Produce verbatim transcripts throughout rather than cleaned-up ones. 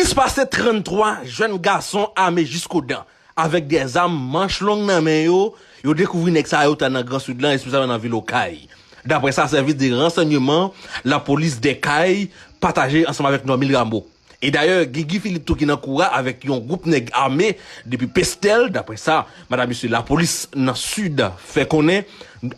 Plis pase tranntwa jèn gason ame jiskodan, avèk de zam manch long nan men yo, yo dekouvri nèg sa yo ta nan Gran Sid lan, espesyalman nan vil Okay. Daprè sa, sèvis de ransèyman lapolis Dèkay pataje ansanm avèk Normil Rameau. E dayè, gen Guy Philippe tou ki nan kou a avèk yon gwoup nèg ame depi Pestèl, daprè sa madanm mesye lapolis nan Sid fè konnen.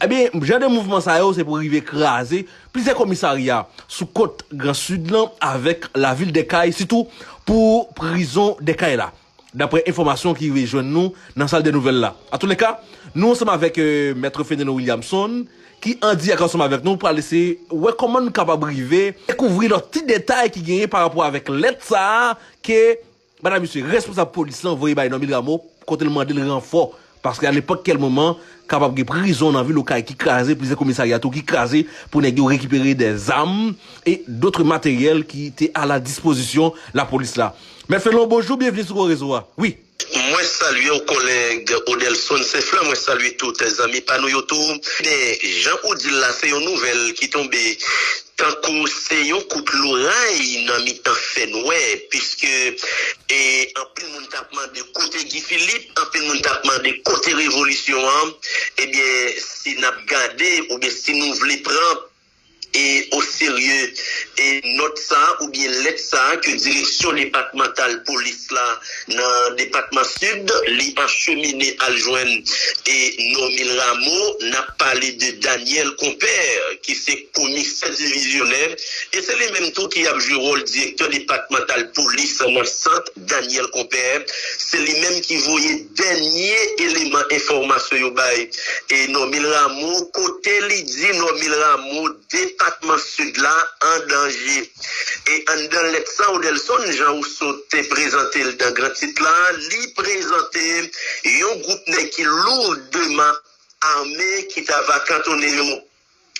Ebyen, jan de mouvman sa yo, se pou rive kraze plizyè komisarya sou kot Gran Sid lan avèk lavil Dèkay, sitou pou prizon Dèkay la, daprè enfòmasyon ki rive jwenn nou nan sal de nouvèl la. Antouleka, nou ansanm avèk, euh, Mèt Feneno Williamson, ki an dirèk ansanm avèk nou, pral eseye wè kòman nou kapab rive dekouvri lòt ti detay ki genyen pa rapò avèk lèt sa a ke madanm mesye responsab polis lan voye bay Normil Rameau, kote l mande l ranfò, paske a nenpòt kèl moman, kapab gen prizon nan vil Okay ki kraze, plizyè komisarya tou ki kraze, pou nèg yo rekipere de zam e dòt materyèl ki te a la dispozisyon lapolis la. Mèt Feneno, bonjou, byenveni sou Gwo Rezo a. Wi. Mwen salye w, kolèg Odelson Seflan, mwen salye tout zanmi pa nou yo tou. Men, jan ou di l la, se yon nouvèl ki tonbe tankou se yon kout loray nan mitan fènwè, piske, e, anpil moun t ap mande kote Guy Philippe, anpil moun t ap mande kote revolisyon an. Ebyen, si n ap gade, oubyen si nou vle pran e oserye, e nòt sa a oubyen lèt sa a ke direksyon depatmantal polis la nan depatman Sid, li achemine al jwenn e Normil Rameau, n ap pale de Daniel Compère, ki se komisè divizyonè, e se li menm tou ki ap jwe wòl direktè depatmantal polis nan sant Daniel Compère. Se li menm ki voye dènye eleman enfòmasyon yo bay e Normil Rameau, kote li di Normil Rameau depatman Sid la an danje. E anndan lèt sa, Odelson, jan ou sot te prezante l nan gran tit la, li prezante yon gwoup nèg ki lourdman ame ki ta vakantonnen yo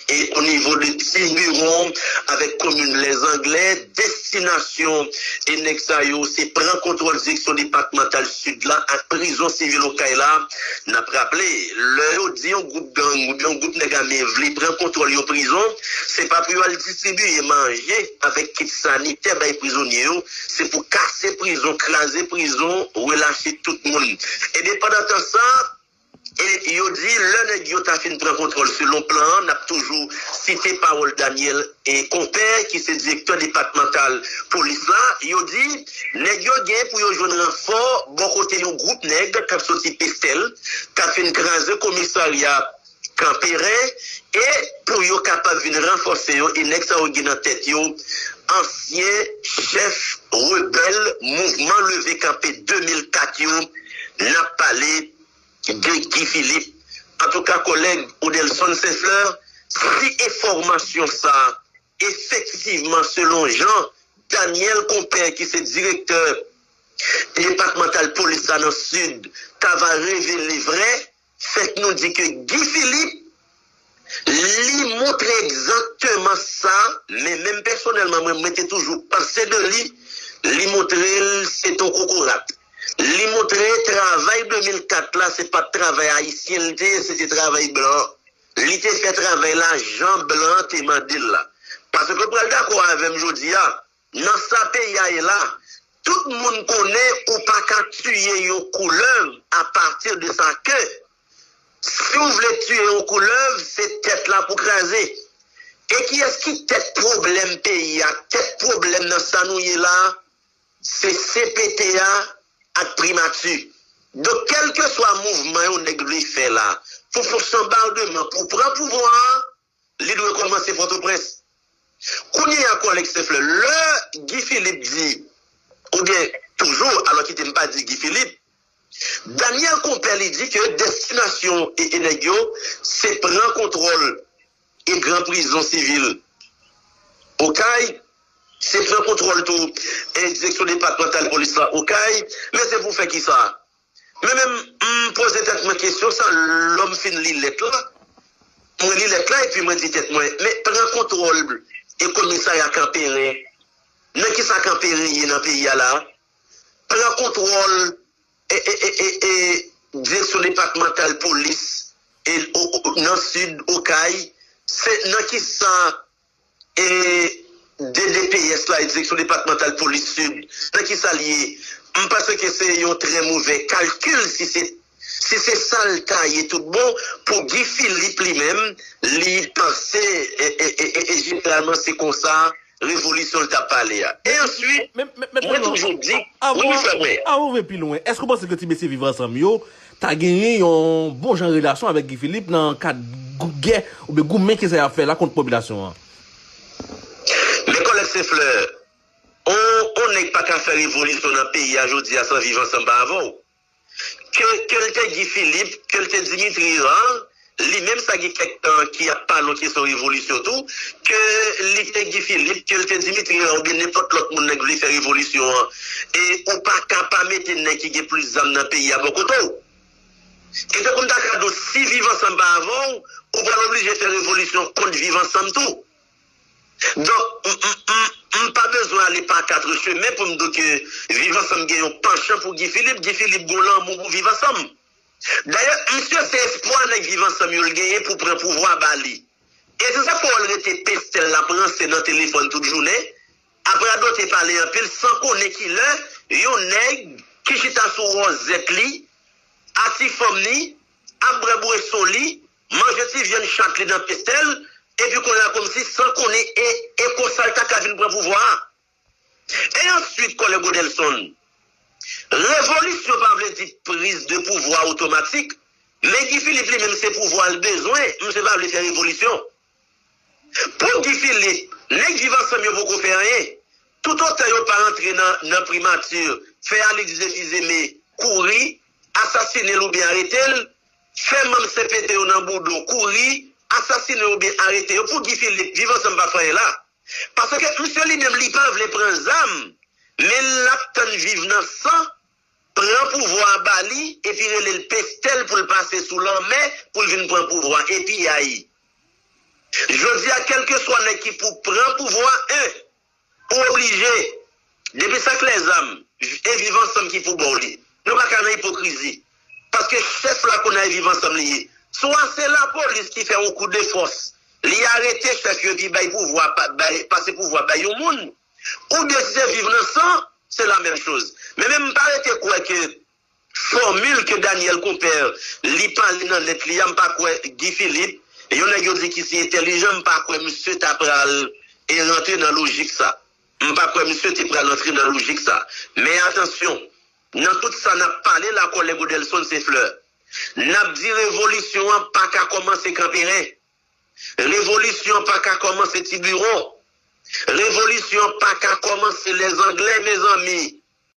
e o nivo de Tibiwon avèk komin Lèzanglè, destinasyon e nèg sa yo se pran kontwòl direksyon depatmantal Sid la ak prizon sivil Okay la. N ap raple, lè yo di yon gwoup gang oubyen yon gwoup nèg ame vle pran kontwòl yon prizon, se pa pou yo al distribiye manje avèk kit sanitè bay prizonye yo, se pou kase prizon, kraze prizon, relache tout moun. Endepandan tan sa, e yo di lè nèg yo ta fin pran kontwòl selon plan an, n ap toujou site pawòl Daniel e Compère, ki se direktè depatmantal polis la, yo di nèg yo gen pou yo jwenn ranfò bò kote yon gwoup nèg k ap soti Pestèl, k ap fin kraze komisarya Kanperen, e pou yo kapab vin ranfòse yo, e nèg sa yo gen nan tèt yo ansyen chèf rebèl mouvman Leve Kanpe de mil kat yo, n ap pale de Guy Philippe. Antouka, kolèg Odelson Saint-Fleur, si enfòmasyon sa a efektivman, selon jan Daniel Compère, ki se direktè depatmantal polis la nan Sid, ta va revele vrè, fèk nou di ke Guy Philippe, li montre egzakteman sa, men menm pèsonèlman, mwen, mwen te toujou panse de li, li montre l se t on kokorat. Li montre travay de mil kat la, se pa t travay ayisyen li te ye, se te travay blan. Li te fè travay la jan blan te mande l la. Paske w pral dakò avè m jodi a, nan sa peyi a ye la, tout moun konnen ou pa ka tiye yon koulèv apati de sa ke. Si w vle tiye yon koulèv, se tèt la pou kraze. E kiyès ki tèt pwoblèm peyi a? Tèt pwoblèm nan sa nou ye la, se C P T a ak primati. Donk, kèlkeswa mouvman yon nèg vle fè la, pou fè sanbardman, pou pran pouvwa a, li dwe kòmanse Pòtoprens. Kounye a, kolèg Saint-Fleur, lè Guy Philippe di, oubyen toujou, alò kite m pa di Guy Philippe, Daniel Compère li di ke destinasyon e, e nèg yo, se pran kontwòl e gran prizon sivil Okay, se pran kontwòl tou e direksyon depatmantal polis la Okay, men se pou fè kisa? Men menm, m poze tèt mwen kesyon sa, lè m fin li lèt la, mwen li lèt la epi mwen di tèt mwen, men pran kontwòl e komisarya Kanperen, nan kisa Kanperen ye nan peyi a la? Pran kontwòl e, e, e, e, e direksyon depatmantal polis e, o, o, nan Sid Okay, se nan kisa e D D P S la, e Direksyon Depatmantal Polis Sid, nan ki sa l ye? M panse ke se yon trè movè kalkil si se, si se sa l ta ye tout bon pou Guy Philippe li menm, li panse, e, e, e, e, e jeneralman se konsa revolisyon l t ap pale a. E answit, mwen toujou di, wi, wi, frè mwen. Avan w rive pi lwen, èske w panse ke ti mesye Viv Ansanm yo ta genyen yon bon jan relasyon avèk Guy Philippe nan kad gè oubyen goumen ke sa y ap fè la kont popilasyon an? Men kòlèg Seflè, on, on nèg pa ka fè revolisyon nan peyi a jodi a san Viv Ansanm pa avè w. Ke, ke l te Guy Philippe, ke l te Dimitri Hérard, li menm sa gen kèk tan ki ap pale yon kesyon revolisyon tou, ke li te Guy Philippe, ke l te Dimitri Hérard oubyen nenpòt lòt moun nèg vle fè revolisyon an, e ou pa ka pa mete nèg ki gen plis zam nan peyi a bò kote w. E tankou m ta ka di w, si Viv Ansanm pa avè w, ou pral oblije fè revolisyon kont Viv Ansanm tou. Donk, m, m, m, m pa bezwen ale pa kat chemen pou m di w ke Viv Ansanm gen yon panchan pou Guy Philippe, Guy Philippe gen lanmou pou Viv Ansanm. Dayè, misye se espwa nèg Viv Ansanm yo l genyen pou pran pouvwa ba li. E se sa k fè w wè l rete pestèl l ap ranse nan telefòn tout jounen, ap radote pale anpil san konnen kilè yon nèg ki chita sou wòzèt li, a ti fanm li, ap bwè bweson li, manje ti vyann chat li nan pestèl, epi kounye a kòmsi san konnen e, e konsa l ta ka vin pran pouvwa a. E answit, kòlèg Odelson, revolisyon pa vle di priz de pouvwa otomatik, men Guy Philippe li menm se pouvwa l bezwen, misye pa vle fè revolisyon. Pou Guy Philippe, nèg Viv Ansanm yo poko fè anyen. Toutotan yo pa rantre nan, nan primati, fè Alix de Fils-Aimé kouri, asasinen l oubyen arete l, fè manm C P T yo nan bouda w kouri, asasinen l oubyen arete yo. Pou Guy Philippe, Viv Ansanm pa fè anyen la. Paske misye li menm li pa vle pran zam, men l ap tann Viv nan san pran pouvwa a ba li, epi rele l pestèl pou l pase sou lanmè pou l vin pran pouvwa. Epi ay. Jodi a, kèlkeswa nèg ki pou pran pouvwa, en, ou oblije, depi sa k lèzam, e Viv Ansanm ki pou ba w li. Nou pa ka nan ipokrizi. Paske chèf la kounye a e Viv Ansanm li ye. Swa se lapolis ki fè yon kou de fòs, li arete chèf yo epi bay pouvwa, pa, bay, pase pouvwa bay yon moun, oubyen si se Viv nan san, se la menm choz. Men, men m pa rete kwè ke fòmil ke Daniel Compère li pale nan lèt li a, m pa kwè Guy Philippe, yon nèg yo di ki si entèlijan, m pa kwè misye ta pral e rantre nan lojik sa. M pa kwè misye te pral rantre nan lojik sa. Men atansyon, nan tout sa n ap pale la, kòlèg Odelson, se flè. N ap di revolisyon an pa ka kòmanse Kanperen. Revolisyon pa ka kòmanse Tibiwon. Revolisyon pa ka kòmanse Lèzanglè, mezanmi.